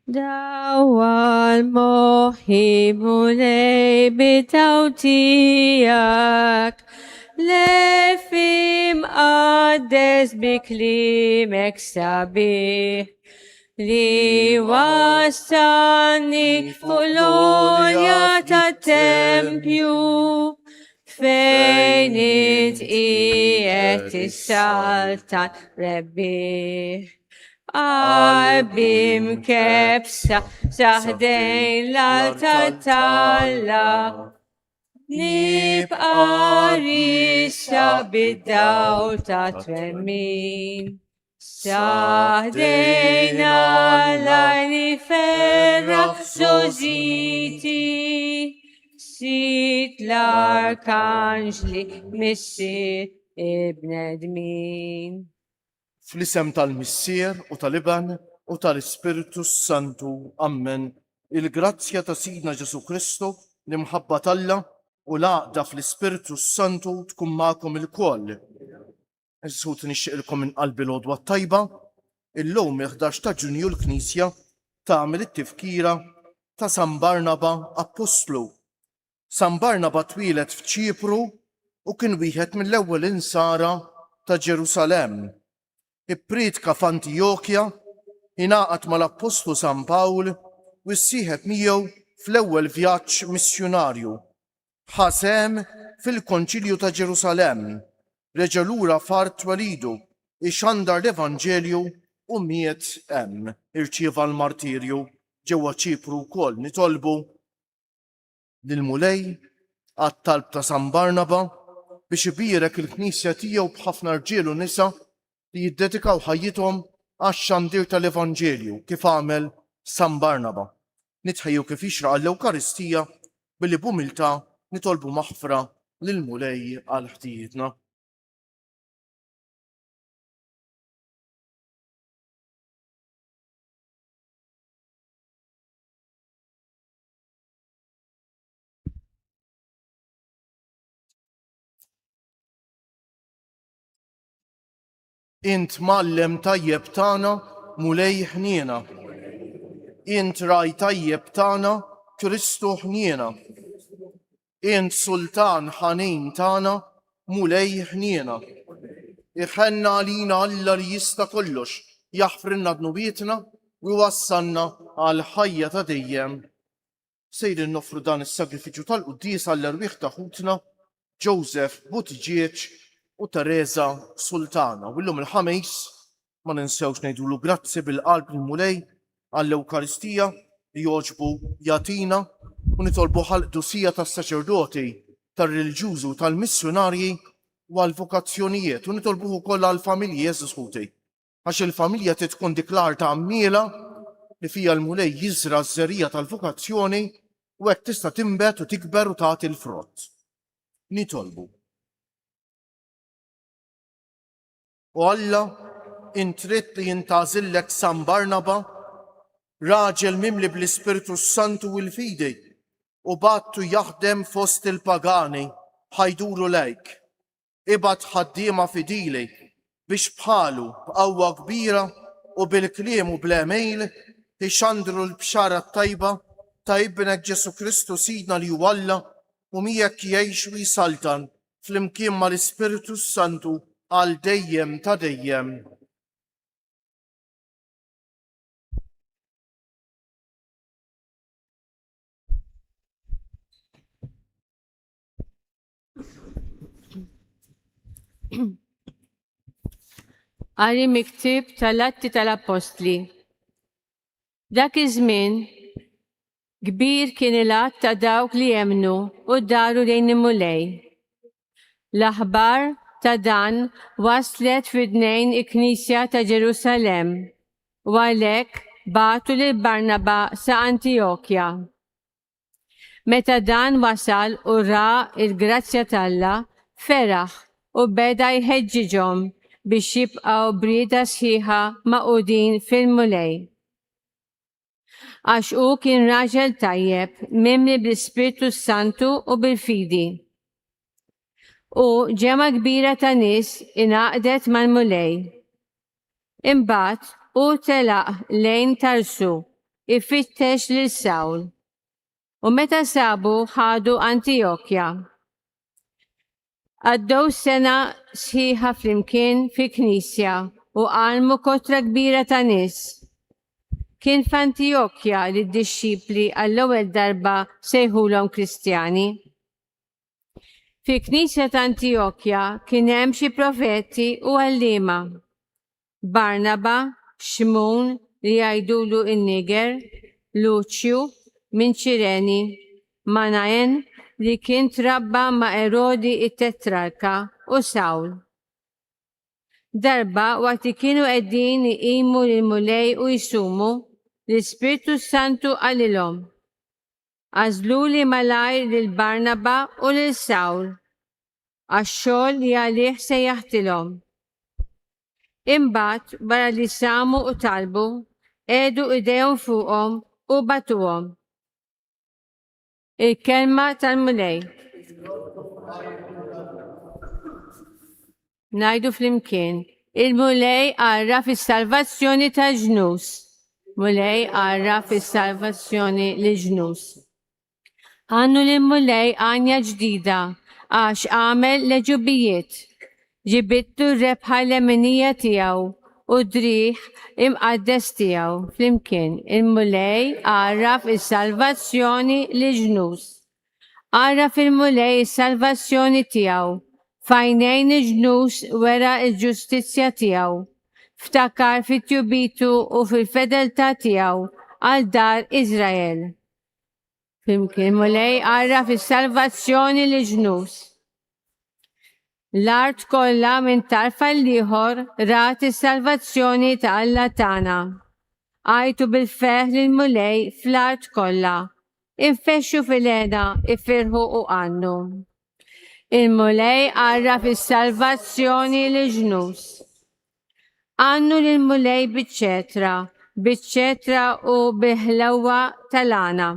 Dawwal moħħi Mulej bid-dawl tiegħek, lefi mqaddes bi kliemek sabiħ li wassalni fuq l-għolja tat-tempju fejn int qiegħed issaltan rebbieħ. Qalbi mkebbsa sa ħdejn l-altar t'Alla. Nibqa' riesqa bid-dawl ta' twemmin. Sa ħdejn Alla li ferraħ żgħożiti. Sid l-arkanġli missier il-bnedmin. Fl-isem tal-Missier u tal-Iben u tal-Ispirtu s-Santu. Ammen. Il-grazzja ta' Sidna Ġesù Kristu, l-imħabba t'Alla u l-għaqda fl-Ispirtu s-Santu tkun magħkom ilkoll. Għeżież ħuti nixtieqilkom minn qalbi l-għodwa t-tajba. Illum il-11 ta' Ġunju l-Knisja tagħmel it-tifkira ta' San Barnaba Appostlu. San Barnaba twieled f'Ċipru u kien wieħed mill-ewwel Insara ta' Ġerusalemm. Ipprietka f'Antijokja, ingħaqad mal-Appostlu San Pawl u ssieħeb miegħu fl-ewwel vjaġġ missjunarju. Ħa sehem fil-Konċilju ta' Ġerusalemm, reġa' lura f'art twelidu, ixandar l-Evanġelju u miet hemm. Irċieva l-martirju ġewwa Ċipru wkoll. Nitolbu lill-Mulej għat-talb ta' San Barnaba biex ibierek il-Knisja tiegħu b'ħafna rġiel u nisa li jiddedikaw ħajjithom għax-xandir tal-Evanġelju kif għamel San Barnaba. Nitħejju kif jixraq għall-Ewkaristija billi b'umiltà nitolbu maħfra lill-Mulej għal ħtijietna. Int mgħallem tajjeb tagħna, Mulej ħniena. Int ragħaj tajjeb tagħna, Kristu ħniena. Int sultan ħanin tagħna, Mulej ħniena. Iħenna għalina Alla li jista' kollox, jaħfrilna dnubietna u jwassalna għall-ħajja ta' dejjem. Sejrin noffru dan is-sagrifiċċju tal-quddiesa għall-erwieħ ta' ħutna Joseph Buttigieg u Teresa Sultana. U llum il-Ħamis ma ninsewx ngħidulu grazzi bil-qalb lill-Mulej għall-Ewkaristija li jogħġbu jagħtina u nitolbuh għall-qdusija tas-saċerdoti, tar-reliġjużi u tal-missjunarji u għall-vokazzjonijiet u nitolbuh ukoll għall-familji għeżież ħuti. Għax il-familja trid tkun dik l-art għammiela li fiha l-Mulej jiżra' ż-żerriegħa tal-vokazzjoni u hekk tista' tinbet u tikber u tagħti l-frott. Nitolbu. O Alla, int ridt li jintgħażillek San Barnaba, raġel mimli bl-Ispirtu s-Santu u l-fidi, u bgħattu jaħdem fost il-pagani ħa jduru lejk. Ibgħat ħaddiema fidili biex bħalu, b'qawwa kbira u bil-kliem u bl-għemil, ixandru l-Bxara t-Tajba ta' Ibnek Ġesù Kristu Sidna li hu Alla u miegħek jgħix u jsaltan flimkien mal-Ispirtu s-Santu għal dejjem ta' dejjem. Qari miktib tal-Atti tal-Appostli. Dak iż-żmien kbir kien il-għadd ta' dawk li emmnu u daru lejn il-Mulej. L-aħbar ta' dan waslet f'idnejn il-Knisja ta' Ġerusalemm u għalhekk bagħtu lil Barnaba sa Antijokja. Meta dan wasal u ra l-grazzja t'Alla, feraħ u beda jħeġġiġhom biex jibqgħu b'rieda sħiħa magħqudin fil-Mulej. Għax hu kien raġel tajjeb, mimli bl-Ispirtu s-Santu u bil-fidi. U ġemgħa kbira ta' nies ingħaqdet mal-Mulej. Imbagħad hu telaq lejn Tarsu. ifittex lil Sawl. U meta sabu ħadu Antijokja. Għaddew sena sħiħa flimkien fil-knisja u għallmu kotra kbira ta' nies. Kien f'Antijokja li d-dixxipli għall-ewwel darba sejħulhom Kristjani. Fil-knisja ta' Antijokja kien hemm xi profeti u għalliema. Barnaba, Xmun li jgħidulu n-Niger, Luċju minn Ċireni, Manaen li kien trabba ma' Erodi t-tetrarka u Sawl. Darba waqt li kienu qegħdin iqimu lill-Mulej u jsumu, l-Ispirtu s-Santu qalilhom, Għażluli malajr lil Barnaba u lil Sawl għax-xogħol li għalih sejjaħtilhom. Imbagħad, wara li samu u talbu, qiegħdu idejhom fuqhom u bagħtuhom. Il-Kelma tal-Mulej. Ngħidu flimkien, Il-Mulej għarraf is-salvazzjoni tal-ġnus. Mulej għarraf is-salvazzjoni lill-ġnus. Għannu lill-Mulej għanja ġdida, għax għamel l-għeġubijiet. Ġibidtu r-rebħa l-leminija tiegħu u d-driegħ imqaddes tiegħu. Flimkien, il-Mulej għarraf is-salvazzjoni lill-ġnus. Għarraf il-Mulej is-salvazzjoni tiegħu, f'għajnejn il-ġnus wera l-ġustizzja tiegħu. Ftakar fi tjubitu u fil-fedeltà tiegħu għal dar Iżrael. Flimkien, Mulej għarraf is-salvazzjoni lill-ġnus. L-art kollha minn tarf għall-ieħor rat is-salvazzjoni ta' Alla tagħna. Għajtu bil-ferħ lill-Mulej fl-art kollha. Infexxu fil-hena, ifirħu u għannu. Il-Mulej għarraf is-salvazzjoni lill-ġnus. Għannu lill-Mulej biċ-ċetra, biċ-ċetra u bil-ħlewwa tal-għana,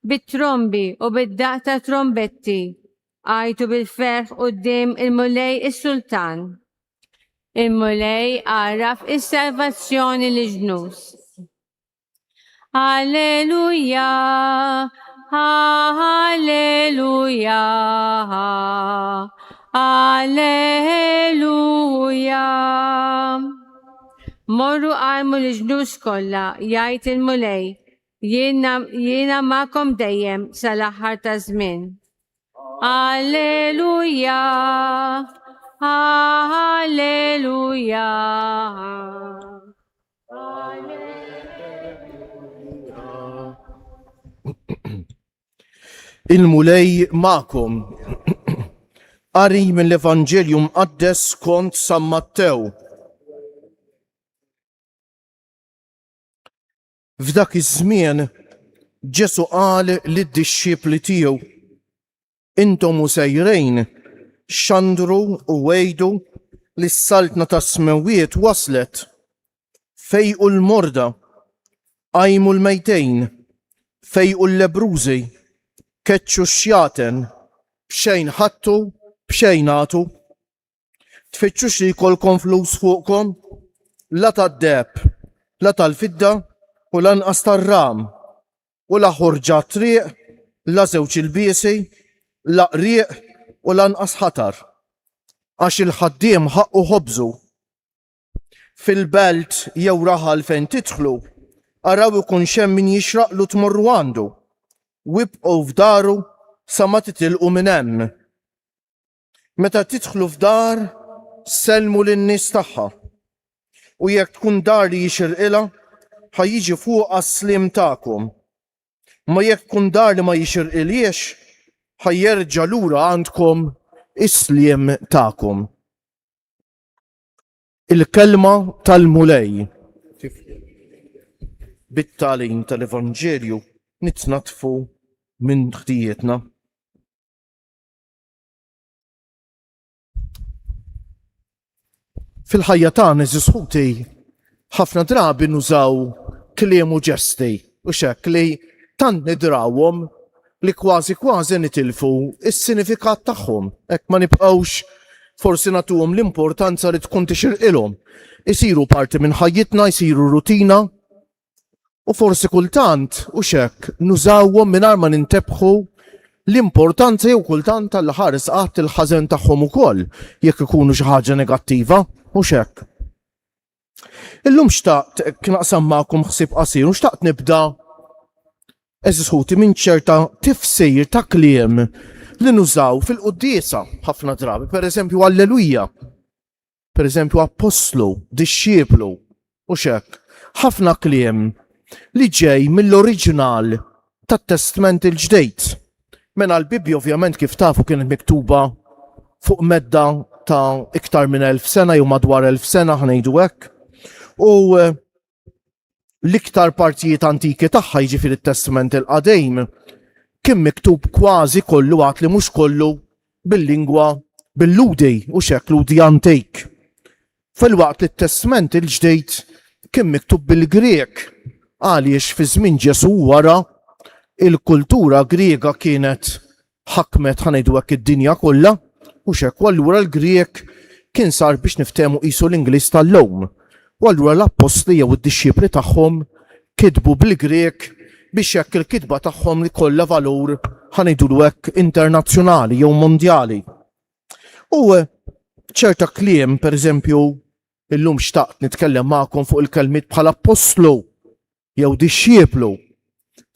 bit-trombi u bid-daqq tat-trombetti, għajtu bil-ferħ quddiem il-Mulej is-Sultan. Il-Mulej għarraf is-salvazzjoni lill-ġnus. Alleluja, alleluja, alleluja. Morru għallmu l-ġnus kollha, jgħid il-Mulej, jiena, jiena magħkom dejjem sal-aħħar taż-żmien. Alleluja, alleluja. Il-Mulej magħkom. Qari mill-Evanġelju Mqaddes skont San Mattew. F'dak iż-żmien Ġesù qal lid-dixxipli tiegħu, Intom u sejrin, xandru u għidu li s-Saltna tas-Smewwiet waslet. Fejqu l-morda, qajmu l-mejtin, fejqu l-lebbrużi, keċċu x-xjaten, b'xejn ħadtu, b'xejn agħtu. Tfittxux li jkollkom flus fuqkom, la tad-deheb, la tal-fidda u lanqas tar-ram, u la ħorġa għat-triq, la żewġ ilbiesi, la qrieq u lanqas ħatar. Għax il-ħaddiem ħaqqu ħobżu. Fil-belt jew raħal fejn tidħlu, araw ikunx hemm min jixraqlu tmorru għandu, u ibqgħu f'daru sa ma titilqu minn hemm. Meta tidħlu f'dar, sellmu lin-nies tagħha. U jekk tkun dar li jixirqilha, ħa jiġi fuqha s-sliem tagħkom. Ma jekk tkun dar li ma jixirqilhiex, ħa jerġa' lura għandkom is-sliem tagħkom. Il-kelma tal-Mulej. Bit-tagħlim tal-Evanġelju nitnaddfu minn ħtijietna. Fil-ħajja tagħna għeżież ħuti, ħafna drabi nużaw kliem u ġesti u xekk li tant nidrawhom li kważi kważi nitilfu s-sinifikat tagħhom. Hekk ma nibqgħux forsi nagħtuhom l-importanza li tkun tixirqilhom. Isiru parti minn ħajjitna, isiru rutina. U forsi kultant, u xek, nużawhom mingħajr ma nintebħu l-importanza jew kultant għal ħares qatt il-ħażen tagħhom ukoll jekk ikunu xi ħaġa negattiva, u xek. Illum xtaqt naqsam magħkom ħsieb qasir u xtaqt nibda Għeżież ħuti minn ċerta tifsir ta' kliem li nużaw fil-quddiesa ħafna drabi, per eżempju alleluja, per eżempju appostlu, dixxieplu, u xek. Ħafna kliem li ġej mill-oriġinal tat-Testment il-Ġdid. Mela l-Bibbja ovvjament kif tafu kienet miktuba fuq medda ta' iktar minn 1000 sena jew madwar 1000 sena ħa ngħidu hekk. U eh, l-iktar partijiet antiki tagħha jiġifieri t-Testament il-Qadim kien miktub kważi kollu għad li mhux kollu bil-lingwa bil-Ludi u xek Ludi antik. Filwaqt li t-Testament il-Ġdid kien miktub bil-Grieg għaliex fi żmien Ġesù wara il-kultura Griega kienet ħakmet ħa ngħidu hekk id-dinja kollha, hux hekk, u allura l-Grieg kien sar biex niftehmu qisu l-Ingliż tal-lum. U allura l-appostli jew id-dixxipli tagħhom kitbu bil-Grieg biex hekk il-kitba tagħhom ikollha valur ħa ngħidulu hekk internazzjonali jew mondjali. U ċerta kliem, pereżempju, illum xtaqt nitkellem magħkom fuq il-kelmiet bħal appostlu jew dixxieplu,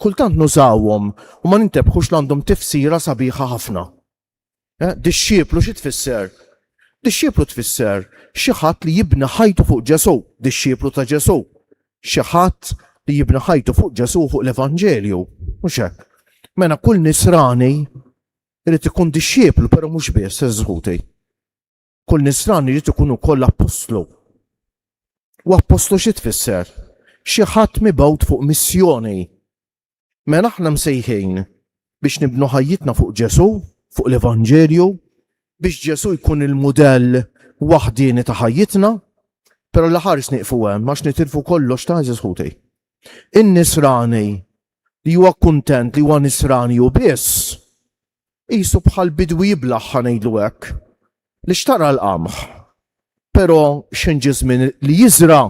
kultant nużawhom u ma nintebħux li għandhom tifsira sabiħa ħafna. Eh, dixxieplu xi tfisser? Dixxieplu tfisser xi ħadd li jibni ħajtu fuq Ġesù, dixxieplu ta' Ġesù. Xi ħadd li jibni ħajtu fuq Ġesù fuq l-Evanġelju, mhux hekk. Mela kull nisrani irid ikun dixxieplu, però mhux biss, eżħuti. Kull Nisrani jrid ikun ukoll appostlu. U appostlu xi tfisser? Xi ħadd mibgħut fuq missjoni. Mela aħna msejħin biex nibnu ħajjitna fuq Ġesù, fuq l-Evanġelju, biex Ġesù jkun il-mudell waħdieni ta' ħajjitna, però la ħares nieqfu hemm għax nitilfu kollox ta' għeżież ħuti. In-Nisrani li huwa kuntent li huwa Nisrani hu biss, Qisu bħal bidwi jiblaħ ħa ngħidlu hekk, li xtara l-qamħ. Però x'ħin ġie żmien li jiżra',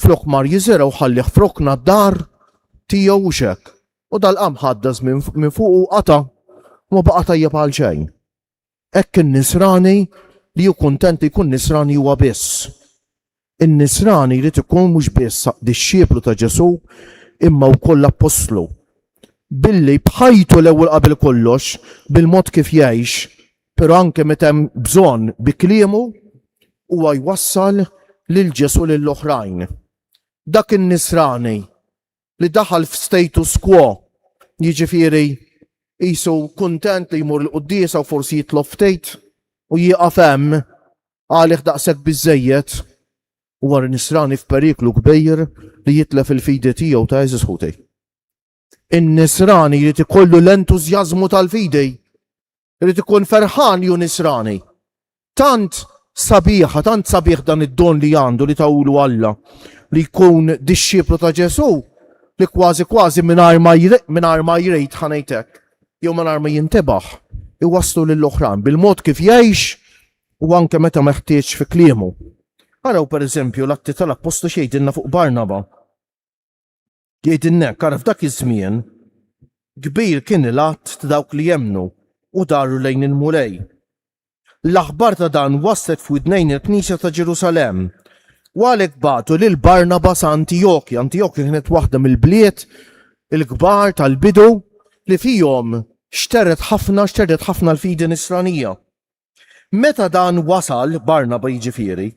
flok mar jiżra' u ħallih f'rokna d-dar tiegħu hux hekk. U dal-qamħ għadda żmien minn fuqu u qata' u ma baqa' tajjeb għal xejn. Hekk in-Nisrani li hu kuntent li jkun Nisrani huwa biss. In-Nisrani jrid ikun mhux biss dixxiplu ta' Ġesù imma wkoll appostlu. Billi b'ħajtu l-ewwel qabel kollox, bil-mod kif jgħix, però anke meta hemm bżonn bi kliemu, huwa jwassal lil Ġesù lill-oħrajn. Dak in-Nisrani li daħal f'status quo, jiġifieri qisu kuntent li jmur il-quddiesa u forsi jitlob ftit u jieqaf hemm, għalih daqshekk biżżejjed, huwa nisrani f'periklu kbir li jitlef il-fidi tiegħu ta' għeżież ħuti. In-nisrani jrid ikollu l-entużjażmu tal-fidi, jrid ikun ferħan ju nisrani. Tant sabiħa, tant sabiħ dan id-don li għandu li tawlu Alla li jkun dixxiplu ta' Ġesù li kważi kważi mingħajr ma jrid ħanejtek jew mingħajr ma jintebaħ iwasslu lill-oħrajn bil-mod kif jgħix u anke meta meħtieġ fi kliemu. Araw pereżempju l-Atti tal-Appostli x'jgħidilna fuq Barnaba. Jgħidilna hekk, ara f'dak iż-żmien kbir kien il-għadd ta' dawk li jemmnu u daru lejn il-Mulej. L-aħbar ta' dan waslet f'widnejn il-Knisja ta' Ġerusalemm, u għalhekk bagħtu lil Barnaba sa Antijokja. Antijokja kienet waħda mill-bliet il-kbar tal-bidu li fihom xterret ħafna, xterret ħafna l-fidi nisranija. Meta dan wasal, Barnaba jiġifieri,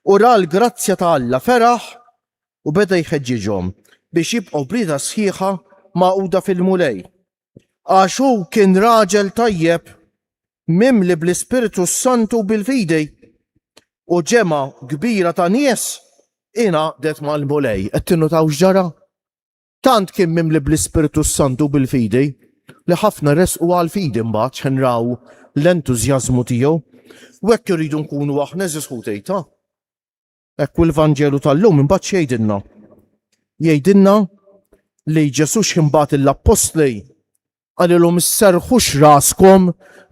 u ra l-grazzja ta' Alla feraħ u beda jħeġġiġhom biex jibqgħu b'rieda sħiħa magħquda fil-Mulej. Għax hu kien raġel tajjeb, mimli bl-Ispirtu s-Santu u bil-fidi, u ġemgħa kbira ta' nies ingħaqdet mal-Mulej. Qed tinnutaw x'ġara? Tant kien mimli bl-Ispirtu s-Santu u bil-fidi, li ħafna resqu għall-fidi mbagħad x'ħin raw l-entużjażmu tiegħu. U hekk irridu nkunu aħna għeżież ħuti, ta? Hekk u l-Vanġelu tal-lum imbagħad x'jgħidilna? Jgħidilna li Ġesù x'ħin bagħat lill-appostli qalilhom isserrħux raskom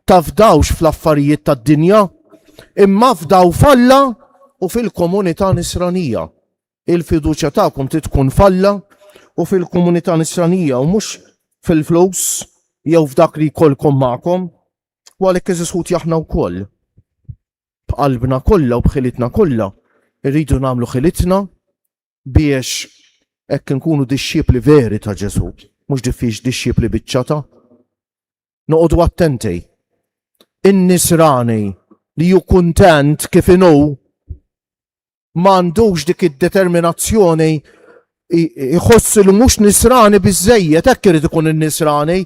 tafdawx fl-affarijiet tad-dinja, imma fdaw f'Alla u fil-komunità nisranija. Il-fiduċja tagħkom trid tkun f'Alla. u fil-komunità nisranija u mhux fil-flus jew f'dak li jkollkom magħkom. U għalhekk għeżież ħuti aħna wkoll b'qalbna kollha u b'ħilitna kollha rridu nagħmlu ħilitna biex hekk inkunu dixxipli veri ta' Ġesù, mhux diffiċ dixxipli biċċata. Noqogħdu attenti. In-nisrani li hu kuntent kif inhu m'għandux dik id-determinazzjoni jħossu li mhux nisrani biżejjed, hekk irid ikun in-nisrani,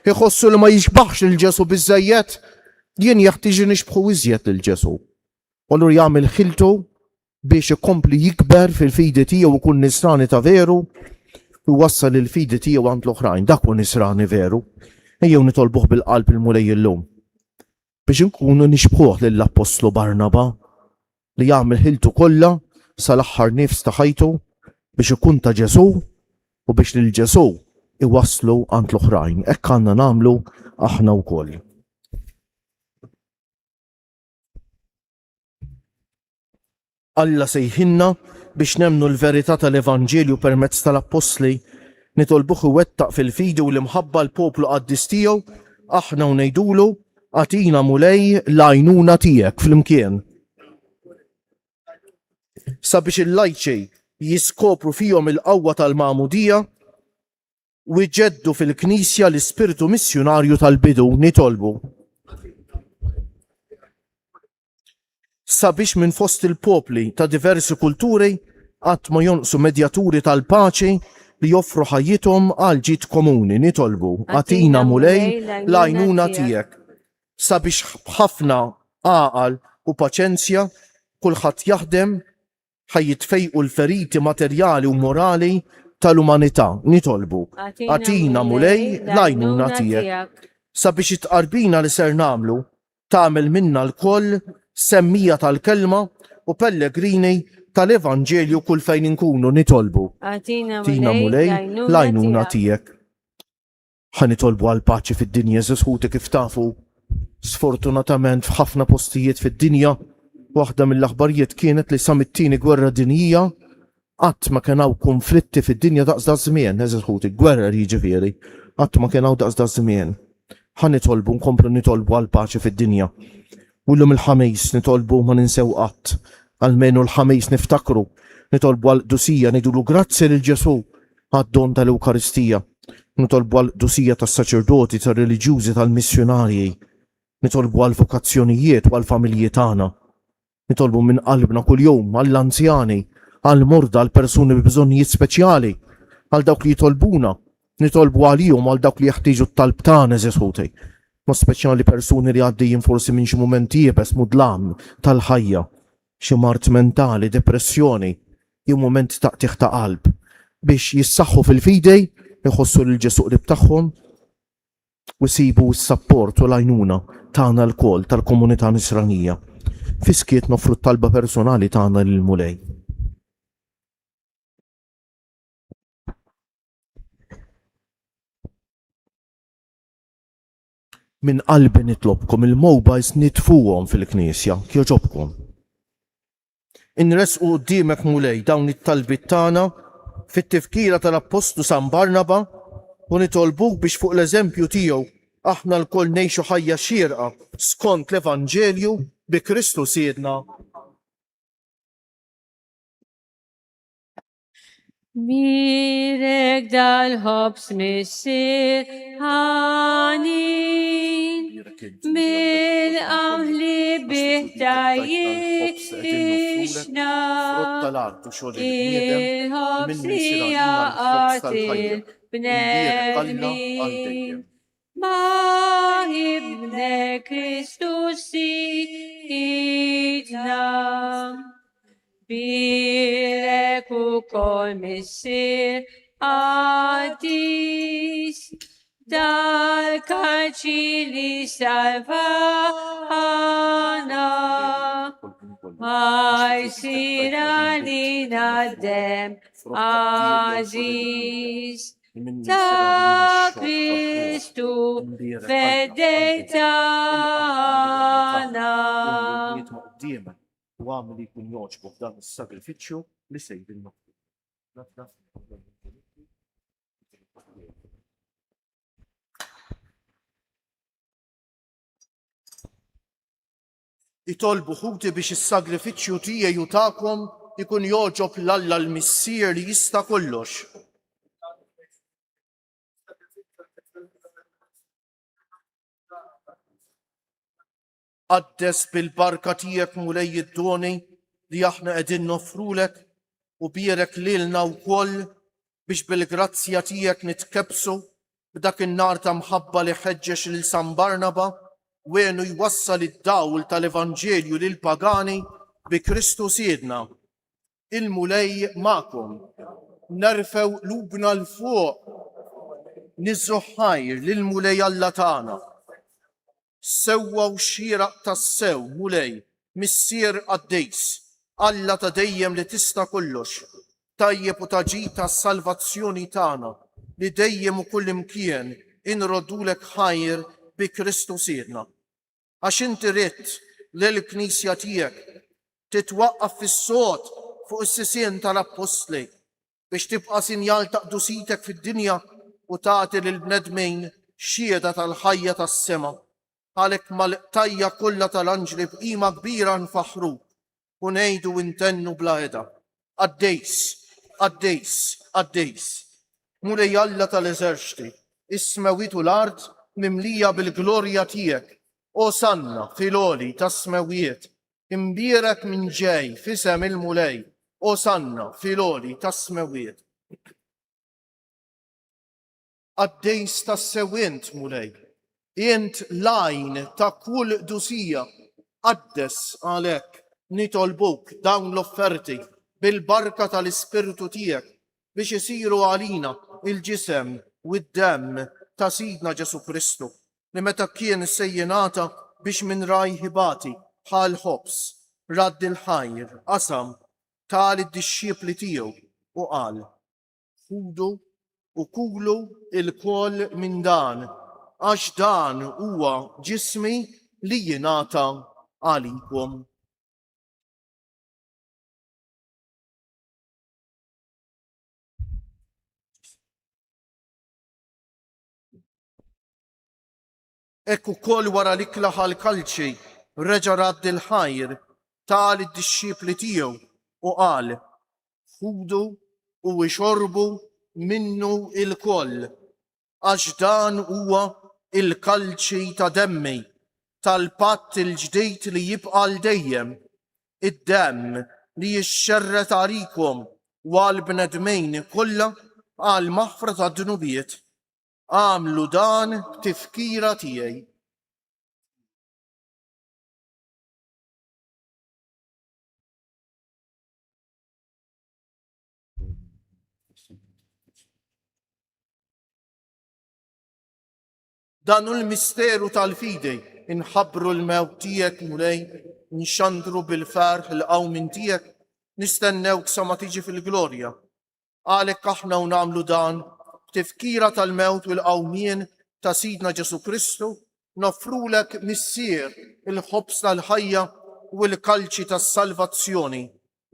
jħossu li ma jixbaħx lil Ġesù biżejjed, jien jeħtieġ nixbħu iżjed lil Ġesù. U allura jagħmel ħiltu biex ikompli jikber fil-fidi tiegħu ikun nisrani ta' veru u jwassal il-fidi tiegħu għand l-oħrajn. Dak hu nisrani veru. Ejjew nitolbuh bil-qalb il-Mulej illum. Biex inkunu nixbħuh lill-Appostlu Barnaba li jagħmel ħiltu kollha sal-aħħar nifs ta' ħajtu biex ikun ta' Ġesù u biex lil Ġesù iwasslu għand l-oħrajn. Hekk għandna nagħmlu aħna wkoll. Alla sejħilna biex nemmnu l-verità tal-Evanġelju permezz tal-Appostli, nitolbuh iwettaq fil-fidi u l-imħabba l-poplu qaddis tiegħu, aħna u ngħidulu, Agħtina Mulej l-għajnuna tiegħek flimkien. Sabiex il-lajċi jiskopru fihom il-qawwa tal-magħmudija u jġeddu fil-Knisja l-ispirtu missjunarju tal-bidu, nitolbu. Sabiex minn fost il-popli ta' diversi kulturi qatt ma jonqsu medjaturi tal-paċi li joffru ħajjithom għall-ġid komuni, nitolbu, agħtina Mulej l-għajnuna tiegħek, sabiex b'ħafna għaqal u paċenzja kulħadd jaħdem ħa jitfejqu l-feriti materjali u morali tal-umanità, nitolbu, agħtina Mulej l-għajnuna tiegħek, sabiex it-tqarbina li ser nagħmlu tagħmel minna lkoll semmija tal-Kelma u pellegrini tal-Evanġelju kull fejn inkunu, nitolbu. Agħtina Mulej l-għajnuna tiegħek. Ħa nitolbu għall-paċi fid-dinja, għeżież ħuti kif tafu, sfortunatament f'ħafna postijiet fid-dinja, waħda mill-aħbarijiet kienet li sa mit-tieni gwerra dinjija qatt ma kien hawn konflitti fid-dinja daqs da żmien, għeżież ħuti, gwerer jiġifieri, qatt ma kien hawn daqs da żmien. Ħa nitolbu, nkomplu nitolbu għall-paċi fid-dinja. U llum il-Ħamis nitolbu ma ninsew qatt, almenu l-Ħamis niftakru, nitolbu għall-qdusija, ngħidulu grazzi lil Ġesù għad-don tal-Ewkaristija. Nitolbu għall-qdusija tas-saċerdoti, tar-reliġjużi, tal-missjunarji. Nitolbu għall-vokazzjonijiet u għall-familji tagħna. Nitolbu minn qalbna kuljum għall-anzjani, għall-morda, għall-persuni bi bżonnijiet speċjali, għal dawk li jitolbuna. Nitolbu għalihom għal dawk li jeħtieġu t-talb tagħna, għeżież ħuti. Mod speċjali persuni li għaddejjin forsi minn xi mument iebes, mudlam tal-ħajja, xi mard mentali, depressjoni, jew mument ta' qtigħ ta' qalb, biex jissaħħu fil-fidi, iħossu lil Ġesù qrib tagħhom u jsibu s-sapport u l-għajnuna tagħna lkoll tal-komunità Nisranija. Fis-skiet noffru t-talba personali tagħna lill-Mulej. Minn qalbi nitlobkom il-mobiles nitfuhom fil-knisja, kjoġobkom. Inressqu quddiemek Mulej dawn it-talbiet tagħna fit-tifkira tal-Appostlu San Barnaba u nitolbuk biex fuq l-eżempju tiegħu aħna lkoll ngħixu ħajja xierqa skont l-Evanġelju bi Kristu Sidna. Bierek dal-ħobż Missier ħanin, bil-qamħ li bih tgħajjixna, il-ħobż li jgħaqqad il-bnedmin. Ma' Ibnek Kristu Sidna. Bierek ukoll Missier qaddis dal-kalċi li salvana ħa jsir għalina d-demm għażiż. Ta' Kristu feddej tagħna. U għamel li jkun jogħġbok dan is-sagrifiċċju li sejrin noffru. Itolbu ħuti biex is-sagrifiċċju tiegħi u tagħkom ikun jogħġob 'l Alla l-Missier li jista' kollox. Qaddes bil-barka tiegħek Mulej id-doni li aħna qegħdin noffrulek u bierek lilna wkoll biex bil-grazzja tiegħek nitkebbsu b'dak in-nar ta' mħabba li ħeġġeġ lil San Barnaba u għenu jwassal id-dawl tal-Evanġelju lill-pagani bi Kristu Sidna. Il-Mulej magħkom. Nerfgħu qlubna 'l fuq. Niżżu ħajr lill-Mulej Alla tagħna. Sewwa u xieraq tassew, Mulej, Missier qaddis, Alla ta' dejjem li tista' kollox, tajjeb u ta' ġid għas-salvazzjoni tagħna, li dejjem u kullimkien inroddulek ħajr bi Kristu Sidna. Għax inti ridt li l-Knisja tiegħek titwaqqaf fis-sod fuq is-sisien tal-Appostli, biex tibqa' sinjal ta' qdusitek fid-dinja u tagħti lill-bnedmin xhieda tal-ħajja tas-sema. Għalhekk mal-qtajja' kollha tal-anġli b'qima kbira nfaħħruk u ngħidu u ntennu bla heda, Qaddis, qaddis, qaddis, Mulej Alla tal-eżerċti, is-smewwiet u l-art mimlija bil-glorja tiegħek. Osanna fil-għoli tas-smewwiet. Imbierek min ġej f'isem il-Mulej, Osanna fil-għoli tas-smewwiet. Qaddis tassew int, Mulej, int l-għajn ta' kull qdusija. Qaddes għalhekk, nitolbuk, dawn l-offerti bil-barka tal-Ispirtu tiegħek biex isiru għalina l-ġisem u d-demm ta' Sidna Ġesù Kristu, li meta kien se jingħata biex minn rajh ibati, ħa l-ħobż, radd il-ħajr, qasam, ta lid-dixxipli tiegħu u qal, Ħudu u kulu lkoll minn dan, għax dan huwa ġismi li jingħata għalikom. Hekk ukoll wara l-ikla ħa l-kalċi, reġa' radd il-ħajr, ta lid-dixxipli tiegħu u qal, Ħudu u ixorbu minnu lkoll, għax dan huwa l-kalċi ta' demmi, tal-patt il-ġdid li jibqa' għal dejjem, id-demm li jixxerred għalikom u għall-bnedmin kollha għall-maħfra tad-dnubiet. Agħmlu dan b'tifkira tiegħi. Dan hu l-misteru tal-fidi, inħabbru l-mewt tiegħek Mulej, nxandru bil-ferħ il-qawmien tiegħek, nistennewk sa ma tiġi fil-glorja. Għalhekk aħna u nagħmlu dan b'tifkira tal-mewt u l-qawmien ta' Sidna Ġesù Kristu, noffrulek Missier il-ħobż tal-ħajja u l-kalċi tas-salvazzjoni,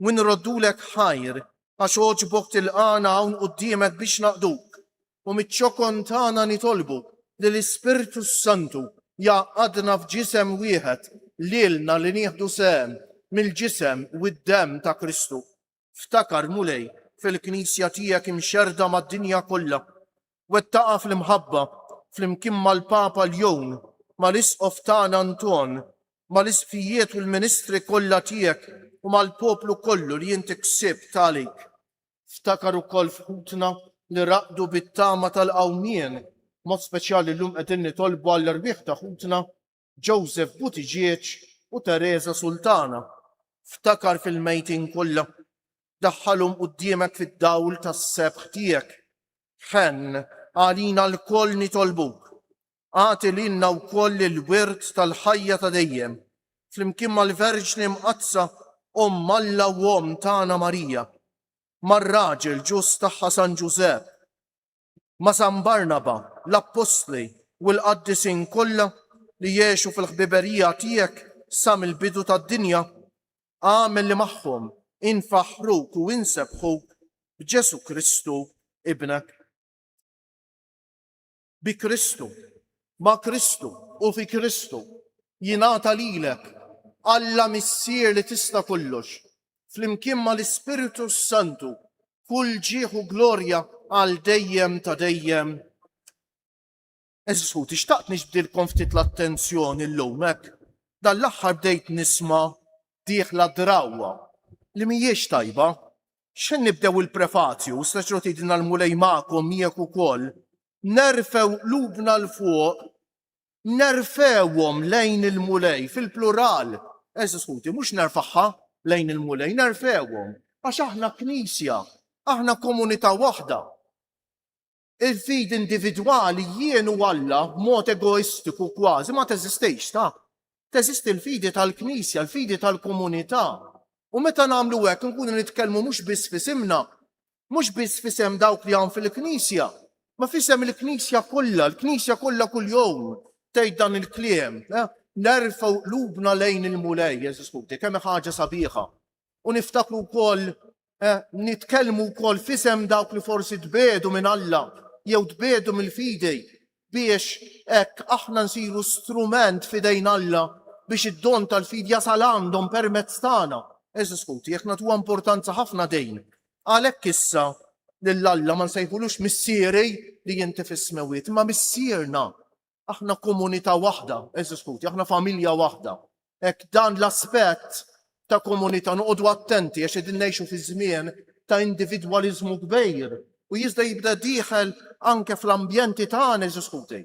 u nroddulek ħajr għax għoġbok tilqagħna hawn quddiemek biex naqduk, u miċ-ċokon tagħna nitolbu li l-Ispirtu s-Santu jgħaqqadna f'ġisem wieħed lilna li nieħdu sehem mill-ġisem u d-demm ta' Kristu. Ftakar, Mulej, fil-Knisja tiegħek imxerrda mad-dinja kollha. Wettaqha fl-imħabba, flimkien mal-Papa Ljun, mal-Isqof tagħna Anton, mal-Isqfijiet u l-ministri kollha tiegħek u mal-poplu kollu li inti ksibt għalik. Ftakar ukoll f'ħutna li raqdu bit-tama tal-qawmien, b'mod speċjali llum qegħdin nitolbu għall-erwieħ ta' ħutna Joseph Buttigieg u Teresa Sultana. Ftakar fil-mejtin kollha. Daħħalhom quddiemek fid-dawl tas-sebħ tiegħek. Ħenn għalina lkoll nitolbuk. Agħti lilna wkoll il-wirt tal-ħajja ta' dejjem, flimkien mal-Verġni Mqaddsa Omm Alla u Omm tagħna Marija, mar-raġel ġust tagħha San Ġużepp, ma' San Barnaba, l-Appostli u l-qaddisin kollha li għexu fil-ħbiberija tiegħek sa mill-bidu tad-dinja, agħmel li magħhom infaħħruk u insebbħuk b'Ġesù Kristu Ibnek. Bi Kristu, ma' Kristu u fi Kristu jingħata lilek, Alla Missier li tista' kollox, flimkien mal-Ispirtu s-Santu, kull ġieħ u glorja għal dejjem ta' dejjem. Għeżież ħuti, xtaqt niġbdilkom ftit l-attenzjoni llum hekk. Dan l-aħħar bdejt nisma' dieħla drawwa li mhijiex tajba. X'ħin nibdew il-prefazju, saċerdot jgħidilna l-Mulej magħkom miegħek ukoll, nerfgħu qlubna 'l fuq, nerfgħuhom lejn il-Mulej fil-plural. Għeżież ħuti, mhux nerfagħha lejn il-Mulej, nerfgħuhom. Għax aħna Knisja, aħna komunità waħda. Il-fidi individwali jien u Alla b'mod egoistiku kważi ma teżistix, ta. Teżisti l-fidi tal-Knisja, l-fidi tal-komunità. U meta nagħmlu hekk nkunu nitkellmu mhux biss f'isimna, mhux biss f'isem dawk li hawn fil-Knisja, ma f'isem il-Knisja kollha, l-Knisja kollha kuljum tgħid dan il-kliem, eh? Nerfgħu qlubna lejn il-Mulej, għeżież ħuti, kemm ħaġa sabiħa. U niftakru wkoll Eh, nitkellmu wkoll f'isem dawk li forsi tbegħdu minn Alla jew tbegħdu mill-fidi biex hekk aħna nsiru strument f'idejn Alla biex id-don tal-fidi jasal għandhom permezz tagħna. Għeżież ħuti, jekk nagħtuha importanza ħafna din. Għalhekk issa lil Alla ma nsejħulux missieri li inti fis-smewwiet, imma missierna. Aħna komunità waħda, għeżież ħuti, aħna familja waħda. Hekk dan l-aspett ta' komunità noqogħdu attenti għax qegħdin ngħixu fi żmien ta' individwaliżmu kbir u jista' jibda dieħel anke fl-ambjenti tagħna għeżież ħuti.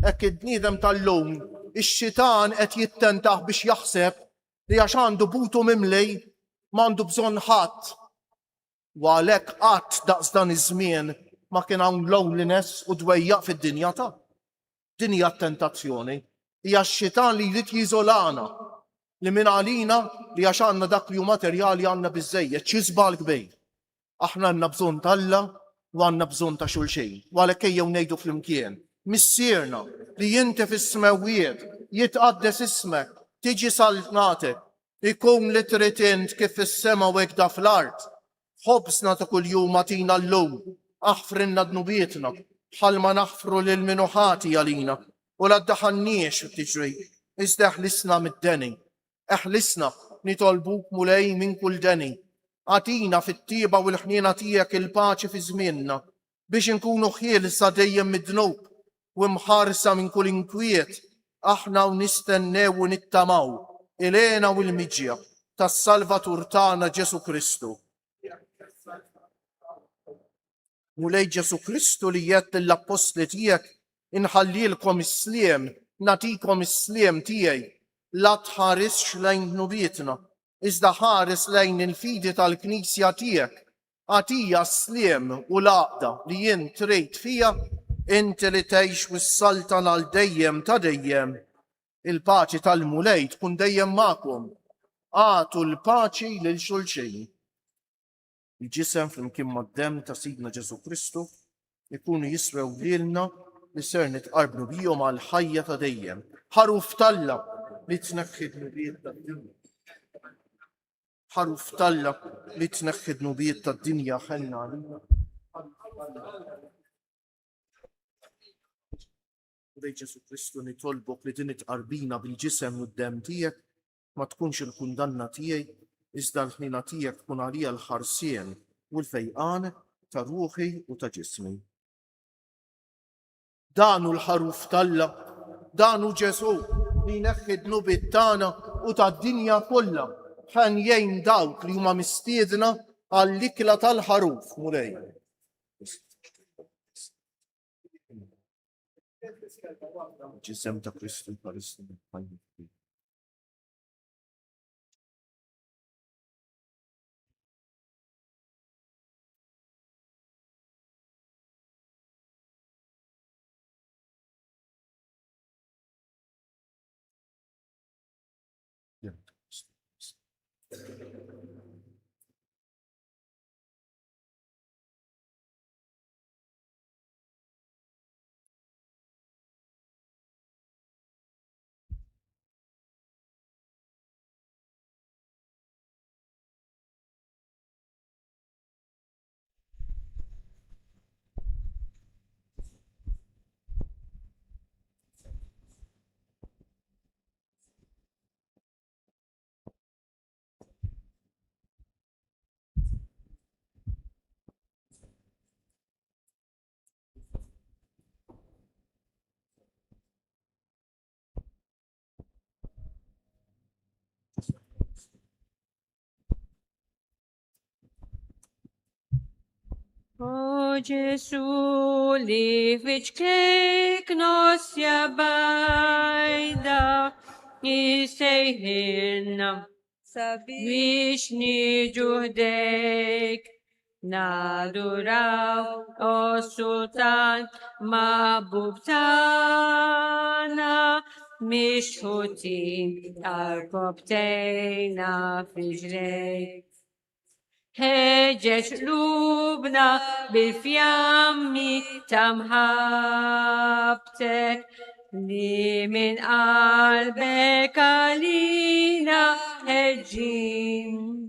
Hekk il-bniedem tal-lum, ix-xitan qed jittentah biex jaħseb li għax għandu butu mimli m'għandu bżonn ħadd. U għalhekk qatt daqs dan iż-żmien ma kien hawn loneliness u dwejjaq fid-dinja ta'. Din hija t-tentazzjoni. Hija x-xitan li jrid jiżolana li minn għalina li għax għandna dak li hu materjali għandna biżżejjed. Xi żball kbir. Aħna għandna bżonn t'Alla u għandna bżonn ta' xulxin. U għalhekk ejjew ngħidu flimkien, Missierna li inti fis-smewwiet, jitqaddes ismek, tiġi saltnatek, Ikun li trid int kif fis-sema u hekk da fl-art. Ħobżna ta' kuljum agħtina llum. Aħfrilna dnubietna, bħalma naħfru lil min hu ħati għalina, u la ddaħħalniex fit-tiġrib, iżda eħlisna mid-deni. Eħlisna, nitolbuk Mulej minn kull deni. Agħtina fit-tjieba u l-ħniena tiegħek il-paċi fi żmienna, biex inkunu ħielsa dejjem mid-dnub u mħarsa minn kull inkwiet, aħna u nistennew u nittamaw il-hena u l-miġja tas-Salvatur tagħna Ġesù Kristu. Mulej Ġesù Kristu li għedt lill-appostli tiegħek, Inħallilkom is-sliem, nagħtikom is-sliem tiegħi, la tħarisx lejn dnubietna, iżda ħares lejn il-fidi tal-Knisja tiegħek. Agħtiha s-sliem u l-għaqda li int trid fiha, inti li tgħix u ssaltan għal dejjem ta' dejjem. Il-paċi tal-Mulej tkun dejjem magħkom. Agħtu l-paċi lil xulxin. Il-ġisem flimkien mad-demm ta' Sidna Ġesù Kristu ikunu jiswew lilna li ser nitqarbnu bihom għall-ħajja ta' dejjem. Ħaruf t'Alla li tneħħi dnubiet tad-dinja. Ħaruf t'Alla li tneħħi dnubiet tad-dinja ħenna għalina. Mulej Ġesù Kristu nitolbok li din it-tqarbina bil-ġisem u d-demm tiegħek ma tkunx il-kundanna tiegħi, iżda l-ħniena tiegħek tkun għalija l-ħarsien u l-fejqan ta' ruħi u ta' ġismi. Dan hu l-Ħaruf t'Alla, dan hu Ġesù li jneħħi d-dnubiet tagħna u tad-dinja kollha. Ħenjejn dawk li huma mistiedna għall-ikla tal-Ħaruf, Mulej. Ġisem ta' Kristu Eukaristija. O Ġesu li fiċkek nosja bajda jisejħilna biex niġu ħdejk naduraw o sultan maħbub tagħna mixħutin għal-kobtejna fiġlejk. Ħeġġeġ qlubna bil-fjammi ta' mħabbtek li minn qalbek għalina ħerġin.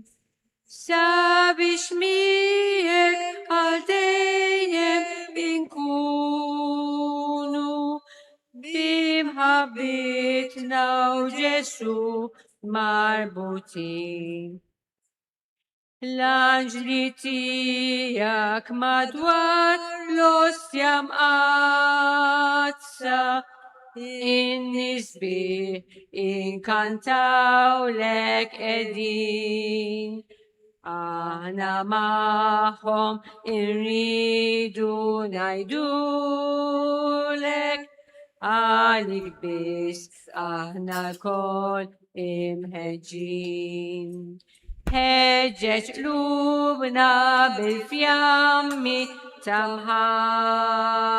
Sabiex miegħek għal dejjem inkunu bi mħabbitna u Ġesu marbutin. L-anġli tiegħek madwar l-ostja mqaddsa in-nies bih inkantawlek qegħdin. Aħna magħhom irridu ngħidulek għalik biss aħna lkoll imħeġġin. Ħeġġeġ qlubna bil-fjammi ta' mħabbtek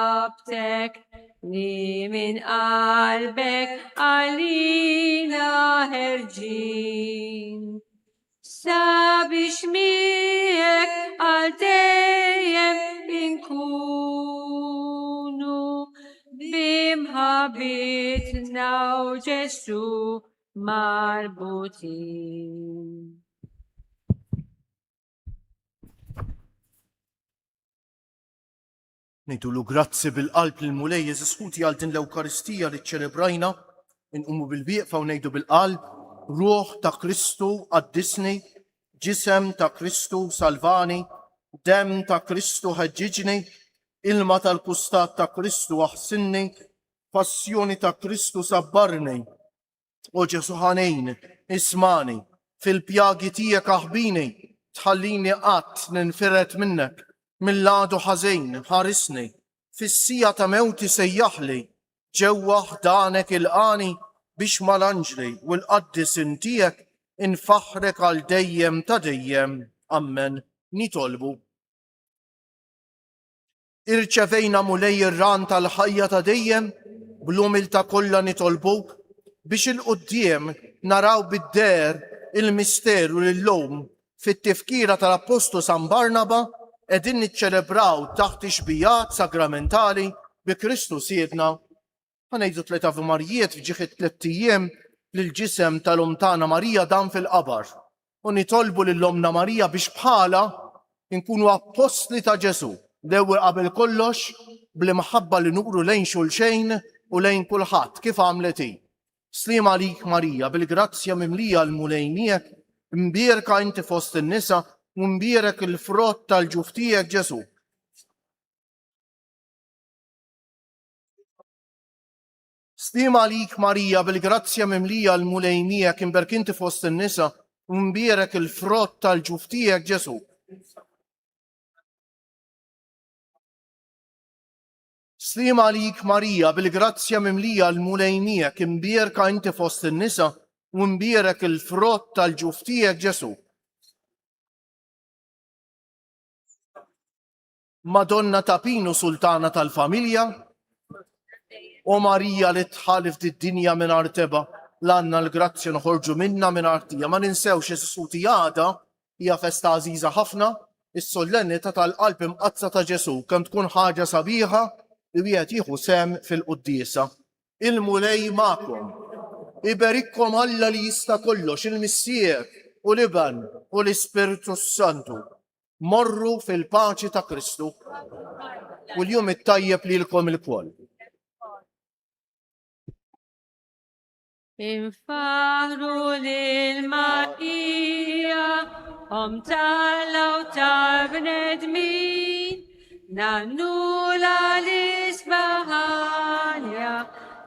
li minn qalbek għalina ħerġin. Sabiex miegħek għal dejjem inkunu bi mħabbitna u Ġesu marbutin. Ngħidulu grazzi bil-qalb lil Mulej Jeżis ħuti għal din l-Ewkaristija li ċċelebrajna, inqumu bil-wieqfa u ngħidu bil-qalb, Ruħ ta' Kristu qaddisni, ġisem ta' Kristu salvani, demm ta' Kristu ħeġġiġni, ilma tal-kustat ta' Kristu aħsinni, passjoni ta' Kristu sabbarni. O Ġesu ħanin, ismani, fil-pjagi tiegħek aħbini, tħallini qatt ninfired minnek, mill-għadu ħażin ħarisni, fis-siegħa ta' mewti sejjaħli, ġewwa ħdanek ilqani biex mal-anġli u l-qaddisin tiegħek infaħħrek għal dejjem ta' dejjem. Ammen. Nitolbu. Irċevejna Mulej ir-ran tal-ħajja ta' dejjem, bl-umiltà kollha nitolbuk biex 'il quddiem naraw bid-deher il-misteru li llum fit-tifkira tal-Appostlu San Barnaba qegħdin niċċelebraw taħt ix-xbijat sagramentali bi Kristu Sidna. Ħa ngħidu tlett Ave Marijiet f'ġieħ it-tlett ijiem li l-ġisem tal-Omm tagħna Marija dam fil-qabar. U nitolbu lil Ommna Marija biex bħalha nkunu appostli ta' Ġesù, l-ewwel qabel kollox bl-imħabba li nuru lejn xulxejn u lejn kulħadd kif għamlet hi. Sliem għalik Marija, bil-grazzja mimlija l-Mulej miegħek, imbierka inti fost in-nisa u mbierek il-frott tal-ġuf tiegħek Ġesù. Sliem għalik Marija, bil-grazzja mimlija l-Mulej miegħek, imberk inti fost in-nisa u mbierek il-frott tal-ġuf tiegħek Ġesù. Sliem għalik Marija, bil-grazzja mimlija l-Mulej miegħek, imbierka inti fost in-nisa u mbierek il-frott tal-ġuf tiegħek Ġesù. Madonna ta' Pinu Sultana tal-familja, o Marija li dħal f'did-dinja mingħajr tebgħa, l-għandna l-grazzja noħorġu minnha mingħajr ħtija. Ma ninsewx Ġesuti għada hija festa għażiża ħafna, is-sollennità tal-Qalb Imqaddsa ta' Ġesù, kemm tkun ħaġa sabiħa li wieħed jieħu sehem fil-quddiesa. Il-Mulej magħkom. Iberikkom Alla li jista' kollox, il-Missier u l-Iben u l-Ispirtu s-Santu. Morru fil-paċi ta' Kristu u l-jum it-tajjeb lilkom ilkoll. Infaħru lil Marija, Omm t'Alla u tal-bnedmin, nagħnulha l-isbaħ għanja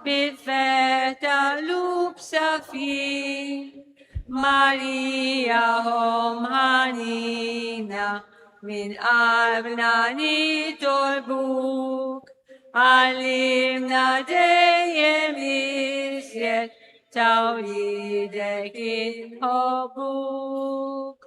bil-ferħ ta' qlub safjin. Marija Omm ħanina, Minn qalbna nitolbuk, għallimna dejjem iżjed ta' wliedek inħobbuk.